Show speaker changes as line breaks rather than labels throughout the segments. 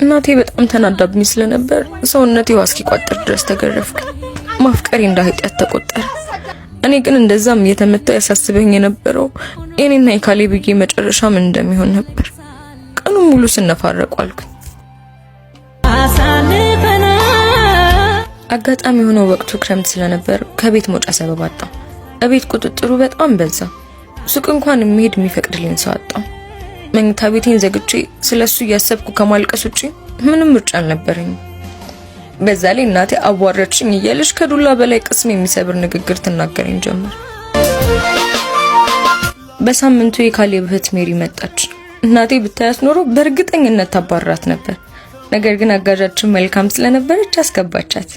እናቴ በጣም ተናዳብኝ ስለነበር ሰውነቴ ውሃ እስኪቋጥር ድረስ ተገረፍኩ። ማፍቀሬ እንደ ኃጢአት ተቆጠረ። እኔ ግን እንደዛም እየተመታው ያሳስበኝ የነበረው የኔና የካሌብዬ መጨረሻ ምን እንደሚሆን ነበር። ቀኑን ሙሉ ስነፋረቁ አልኩኝ። አጋጣሚ የሆነው ወቅቱ ክረምት ስለነበር ከቤት መውጫ ሰበብ አጣሁ። እቤት ቁጥጥሩ በጣም በዛ። ሱቅ እንኳን የሚሄድ የሚፈቅድልኝ ሰው አጣሁ። መኝታ ቤቴን ዘግቼ ስለሱ እያሰብኩ ከማልቀስ ውጪ ምንም ምርጫ አልነበረኝም። በዛ ላይ እናቴ አዋረችኝ እያለች ከዱላ በላይ ቅስም የሚሰብር ንግግር ትናገረኝ ጀመር። በሳምንቱ የካሌብ እህት ሜሪ መጣች። እናቴ ብታያት ኖሮ በእርግጠኝነት ታባራት ነበር። ነገር ግን አጋዣችን መልካም ስለነበረች አስገባቻት።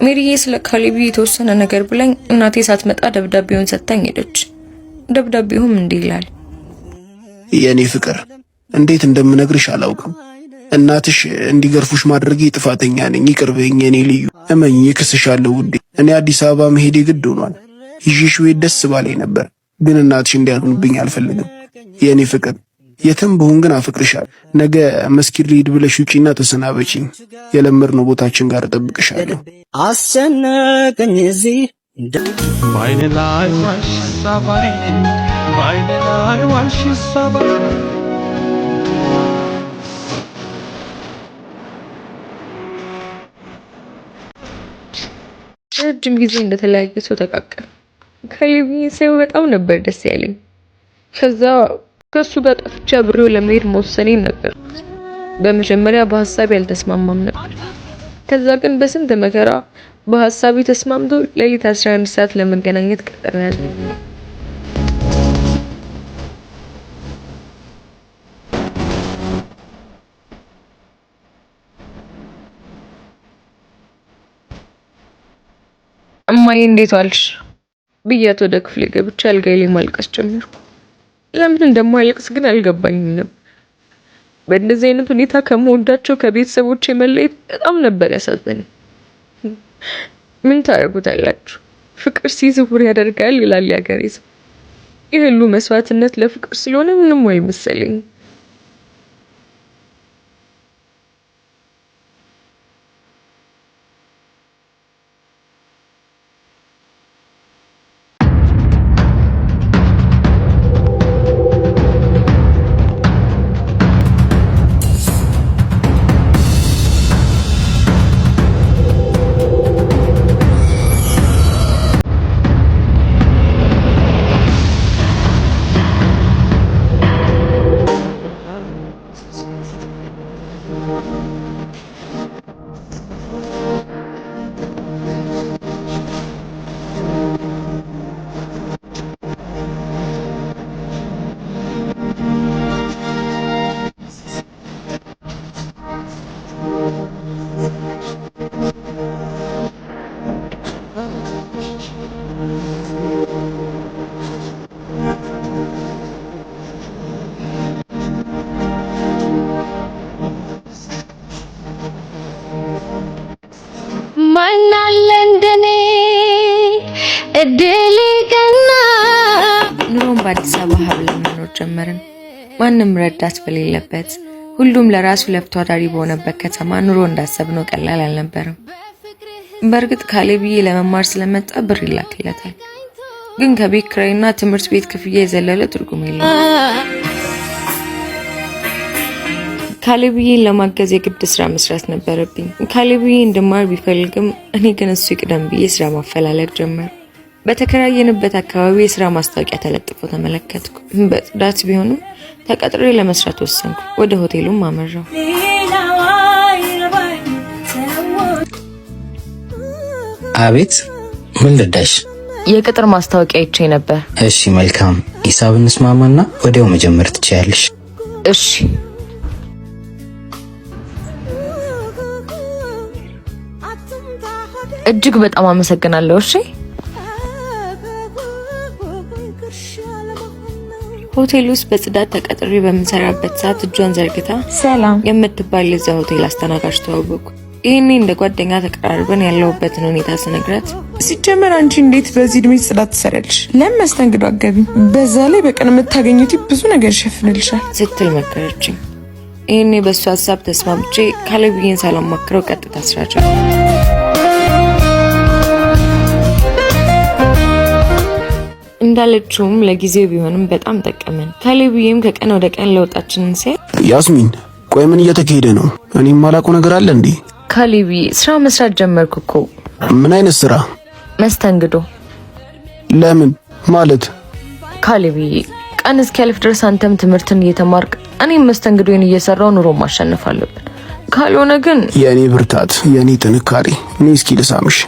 ሜሪዬ ስለ ካሌብ የተወሰነ ነገር ብላኝ እናቴ ሳትመጣ ደብዳቤውን ሰጥታኝ ሄደች። ደብዳቤውም እንዲህ ይላል።
የኔ ፍቅር እንዴት እንደምነግርሽ አላውቅም። እናትሽ እንዲገርፉሽ ማድረጌ ጥፋተኛ ነኝ። ይቅር በይኝ የኔ ልዩ። እመኝ እክስሻለሁ ውዴ። እኔ አዲስ አበባ መሄዴ ግድ ሆኗል። ይዤሽ ብሄድ ደስ ባለኝ ነበር፣ ግን እናትሽ እንዲያዝኑብኝ አልፈልግም። የኔ ፍቅር የትም ብሆን ግን አፈቅርሻለሁ። ነገ መስጊድ ልሂድ ብለሽ ውጪና ተሰናበቺኝ። የለመድነው ቦታችን ጋር እጠብቅሻለሁ።
አስጨነቀኝ እዚህ
ረጅም ጊዜ እንደተለያየ ሰው ተቃቀፍ። ካሌብዬ ሳየው በጣም ነበር ደስ ያለኝ። ከዛ ከሱ ጋር ጠፍቼ አብሬው ለመሄድ መወሰኔን ነበር። በመጀመሪያ በሀሳቤ አልተስማማም ነበር። ከዛ ግን በስንት መከራ በሀሳቤ ተስማምቶ ሌሊት 11 ሰዓት ለመገናኘት ቀጠሮ ያዘ። እማዬ እንዴት ዋልሽ ብያት ወደ ክፍሌ ገብቼ አልጋዬ ላይ ማልቀስ ጀመርኩ። ለምን እንደማለቅስ ግን አልገባኝም ነበር። በእንደዚህ አይነት ሁኔታ ከምወዳቸው ከቤተሰቦቼ መለየት በጣም ነበር ያሳዘነኝ። ምን ታደርጉታላችሁ? ፍቅር ሲይዝ ዕውር ያደርጋል ይላል የሀገሬ ሰው። ይህ ሁሉ መስዋዕትነት ለፍቅር ስለሆነ ምንም አይመሰለኝም።
ማናለ እንደኔ እድል ቀና።
ኑሮን በአዲስ አበባ ሀብለን መኖር ጀመርን። ማንም ረዳት በሌለበት ሁሉም ለራሱ ለፍቶ አዳሪ በሆነበት ከተማ ኑሮ እንዳሰብነው ቀላል አልነበረም። በእርግጥ ካሌብዬ ለመማር ስለመጣ ብር ይላክለታል፣ ግን ከቤት ኪራይና ትምህርት ቤት ክፍያ የዘለለ ትርጉም የለውም። ካሌብዬን ለማገዝ የግድ ስራ መስራት ነበረብኝ። ካሌብዬ እንድማር ቢፈልግም እኔ ግን እሱ ይቅደም ብዬ ስራ ማፈላለግ ጀመር። በተከራየንበት አካባቢ የስራ ማስታወቂያ ተለጥፎ ተመለከትኩ። በጽዳት ቢሆንም ተቀጥሬ ለመስራት ወሰንኩ። ወደ ሆቴሉም አመራሁ።
አቤት፣ ምን ልርዳሽ?
የቅጥር ማስታወቂያ አይቼ ነበር።
እሺ፣ መልካም። ሂሳብ እንስማማና ወዲያው መጀመር ትችያለሽ።
እሺ። እጅግ በጣም አመሰግናለሁ። እሺ። ሆቴል ውስጥ በጽዳት ተቀጥሬ በምሰራበት ሰዓት እጇን ዘርግታ
ሰላም
የምትባል የዛ ሆቴል አስተናጋጅ ተዋወቅኩ። ይህኔ እንደ ጓደኛ ተቀራርበን ያለሁበትን ሁኔታ ስነግራት
ሲጀመር አንቺ እንዴት በዚህ እድሜ ጽዳት ትሰሪያለሽ? ለምን መስተንግዶ አትገቢም? በዛ ላይ በቀን የምታገኙት ብዙ ነገር ይሸፍንልሻል
ስትል መከረችኝ። ይህኔ በእሱ ሀሳብ ተስማምቼ ካሌብዬን ሳላማክረው ቀጥታ ስራ ጀመርኩ። እንዳለችውም ለጊዜው ቢሆንም በጣም ጠቀመን። ካሌብዬም ከቀን ወደ ቀን ለውጣችንን ሲያይ
ያስሚን፣ ቆይ ምን እየተካሄደ ነው? እኔ የማላውቀው ነገር አለ እንዴ?
ካሌብዬ ስራ መስራት ጀመርኩ እኮ።
ምን አይነት ስራ?
መስተንግዶ።
ለምን ማለት?
ካሌብዬ ቀን እስኪያልፍ ድረስ አንተም ትምህርትን እየተማርክ እኔም መስተንግዶን እየሰራው ኑሮ ማሸነፍ አለብን። ካልሆነ ግን
የእኔ ብርታት፣ የእኔ ጥንካሬ፣ እኔ እስኪ ልሳምሽ።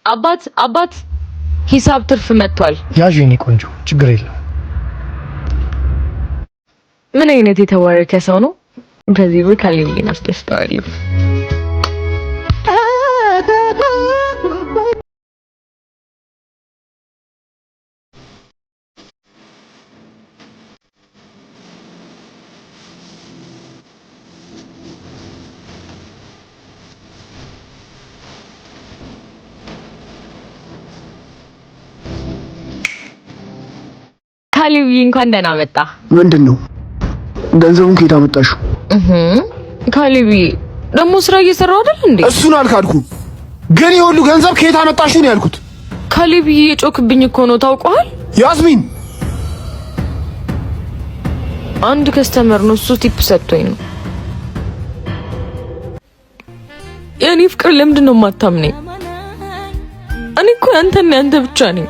አባት አባት፣ ሂሳብ ትርፍ መጥቷል።
ያዥ የኔ ቆንጆ፣ ችግር የለም።
ምን አይነት የተባረከ ሰው ነው! በዚህ ብር ካሌብን አስደስተዋለሁ። ካሌብዬ እንኳን ደህና መጣ።
ምንድን ነው ገንዘቡን ከየት አመጣሽው?
ካሌብዬ ደግሞ ስራ እየሰራሁ አይደል እንዴ?
እሱን አልካድኩም፣ ግን የሁሉ ገንዘብ ከየት አመጣሽው ነው ያልኩት።
ካሌብዬ የጮክብኝ እኮ ነው ታውቀዋል።
ያስሚን፣
አንድ customer ነው እሱ tip ሰጥቶኝ ነው። የእኔ ፍቅር ለምንድን ነው የማታምነኝ? እኔ እኮ ያንተና ያንተ ብቻ ነኝ።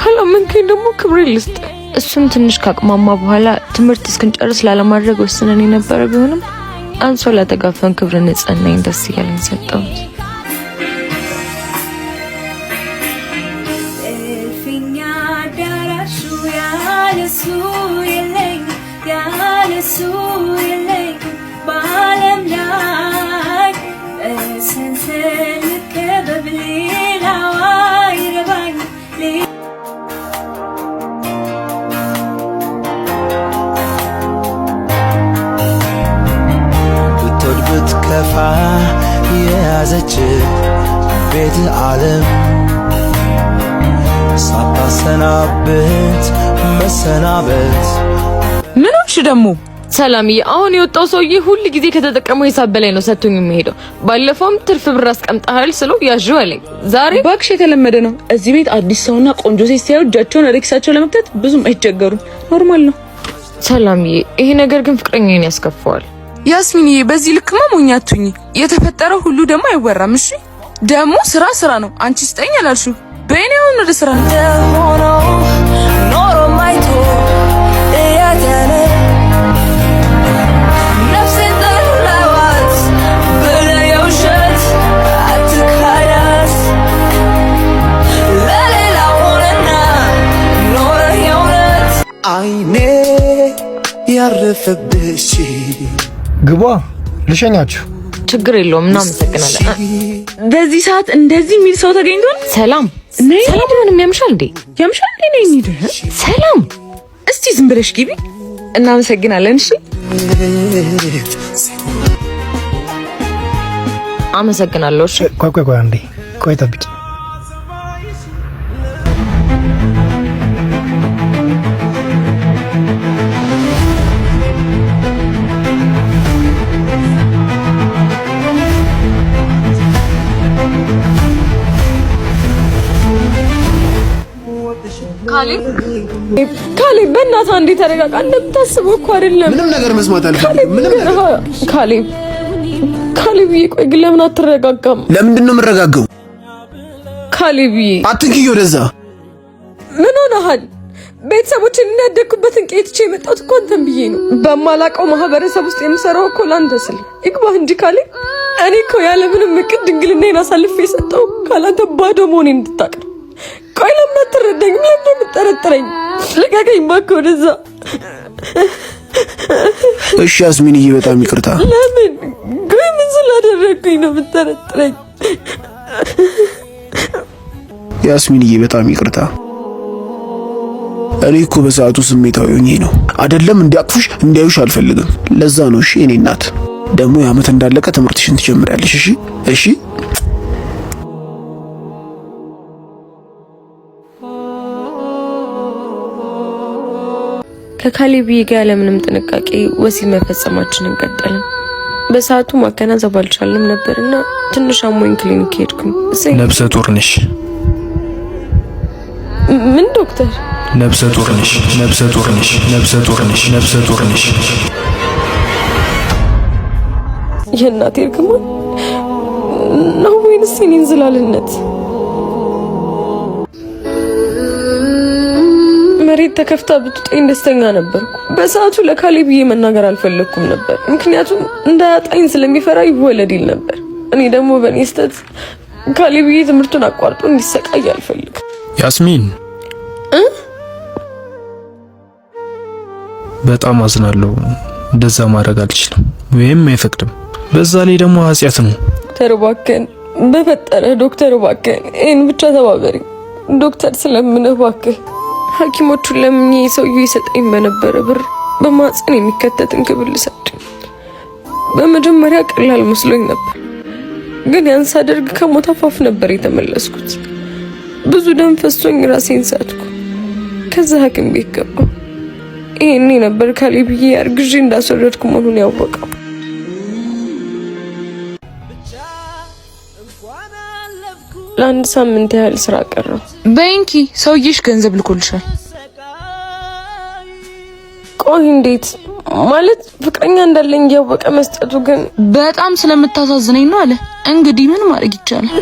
ካላመንከኝ ደግሞ ክብሬ ልስጥ። እሱም ትንሽ ካቅማማ በኋላ ትምህርት እስክንጨርስ ላለማድረግ ወስነን የነበረ ቢሆንም አንሶላ ተጋፈን ክብር ንጽህናዬን ደስ እያለኝ ሰጠሁት።
ብትከፋ የያዘች ቤት ዓለም ሳታሰናብት መሰናበት።
ምን ሆንሽ ደግሞ?
ሰላምዬ፣ አሁን የወጣው ሰውዬ ሁል ጊዜ ከተጠቀመው ሂሳብ በላይ ነው ሰጥቶኝ የሚሄደው። ባለፈውም ትርፍ ብር አስቀምጠሃል ስለው ያዥው አለኝ። ዛሬ
እባክሽ የተለመደ ነው። እዚህ ቤት አዲስ ሰውና ቆንጆ ሴት ሲያዩ እጃቸውን ወደ ኪሳቸው ለመክተት ብዙም አይቸገሩም። Normal ነው።
ሰላምዬ፣ ይሄ ነገር ግን ፍቅረኛዬን ያስከፋዋል።
ያስሚንዬ፣ በዚህ ልክማ ሞኝ አትሁኚ። የተፈጠረው ሁሉ ደግሞ አይወራም። እሺ ደግሞ ስራ ስራ ነው። አንቺ ስጠኝ አላልሽው። በእኔ አሁን ወደ ስራ ነው።
ኖሮ ማይቶ እያተነ ነፍሴን ጠላዋት ብለህ የውሸት አትካዳት ለሌላ ሆነና ኖረህ የእውነት
አይኔ ያረፈብሽ
ግቧ፣ ልሸኛችሁ።
ችግር የለውም፣ እናመሰግናለን።
በዚህ ሰዓት እንደዚህ የሚል ሰው ተገኝቷል።
ሰላም ሰላም፣ ምንም ያምሻል እንዴ?
ያምሻል እንዴ? ነይ እንሂድ።
ሰላም፣
እስቲ ዝም ብለሽ ግቢ። እናመሰግናለን። እሺ፣
አመሰግናለሁ። እሺ፣
ቆይ ቆይ ቆይ አንዴ ቆይ ጠብቂ።
ካሌብ በእናትህ አንዴ ተረጋጋ። እንደምታስበው እኮ አይደለም።
ምንም ነገር መስማት አልፈልግም። ምንም ነገር
ካሌብ፣ ካሌብዬ፣ ቆይ ግን ለምን አትረጋጋም?
ለምንድን ነው የምረጋጋው?
ካሌብዬ፣
አትንኪኝ። ወደዛ
ምን ሆነሃል? ቤተሰቦችን ያደግኩበትን ቀዬ ትቼ የመጣሁት እኮ አንተን ብዬ ነው። በማላውቀው ማህበረሰብ ውስጥ የምሰራው እኮ ለአንተ ስል ይግባህ እንጂ ካሌብ፣ እኔ እኮ ያለምንም እቅድ ድንግልናዬን አሳልፌ የሰጠው ካላንተ ባዶ መሆኔን እንድታውቅ ነው። ቆይ ለምን አትረዳኝም? ለምን የምትጠረጥረኝ? ልቀቀኝ እባክህ ወደዛ።
እሺ ያስሚንዬ፣ በጣም ይቅርታ።
ለምን? ቆይ ምን ስላደረግኩኝ ነው የምትጠረጥረኝ?
ያስሚንዬ፣ በጣም ይቅርታ። እኔ እኮ በሰዓቱ ስሜታዊ ሆኜ ነው አይደለም። እንዲያቅፉሽ እንዲያዩሽ አልፈልግም። ለዛ ነው። እሺ የኔ እናት፣ ደግሞ የዓመት እንዳለቀ ትምህርትሽን ትጀምሪያለሽ። እሺ እሺ።
ከካሌብዬ ጋር ያለምንም ጥንቃቄ ወሲብ መፈጸማችንን ቀጠልን። በሰዓቱ ማገናዘብ አልቻልንም ነበርና ትንሽ አሞኝ ክሊኒክ ሄድኩኝ።
ነብሰ ጡር ነሽ።
ምን ዶክተር?
ነብሰ ጡር ነሽ። ነብሰ ጡር ነሽ። ነብሰ ጡር ነሽ። ነብሰ ጡር ነሽ።
የእናቴ እርግማን ነው ወይንስ የኔ እንዝላልነት? መሬት ተከፍታ ብትውጠኝ ደስተኛ ነበርኩ። በሰዓቱ ለካሌብዬ መናገር አልፈለግኩም ነበር፣ ምክንያቱም እንዳያጣኝ ስለሚፈራ ይወለድ ይል ነበር። እኔ ደግሞ በእኔ ስህተት ካሌብዬ ትምህርቱን አቋርጦ እንዲሰቃይ አልፈልግም።
ያስሚን፣ በጣም አዝናለሁ። እንደዛ ማድረግ አልችልም ወይም አይፈቅድም። በዛ ላይ ደግሞ ኃጢአት ነው።
ዶክተር እባክህን፣ በፈጠረ ዶክተር እባክህን ይህን ብቻ ተባበሪ ዶክተር፣ ስለምንህ እባክህ። ሐኪሞቹን ለምኜ ሰውዬው ይሰጠኝ በነበረ ብር በማህፀን የሚከተት እንክብል ሰጡኝ። በመጀመሪያ ቀላል መስሎኝ ነበር፣ ግን ያን ሳደርግ ከሞት አፋፍ ነበር የተመለስኩት። ብዙ ደም ፈሶኝ ራሴን ሳትኩ። ከዛ ሐኪም ቤት ገባሁ። ይሄኔ ነበር ካሌብዬ አርግዤ እንዳስወረድኩ መሆኑን ያወቀው። ለአንድ ሳምንት ያህል ስራ ቀረው።
በይንኪ ሰውዬሽ ገንዘብ ልኮልሻል።
ቆይ እንዴት ማለት ፍቅረኛ እንዳለኝ እያወቀ መስጠቱ ግን
በጣም ስለምታሳዝነኝ ነው አለ። እንግዲህ ምን ማድረግ ይቻላል?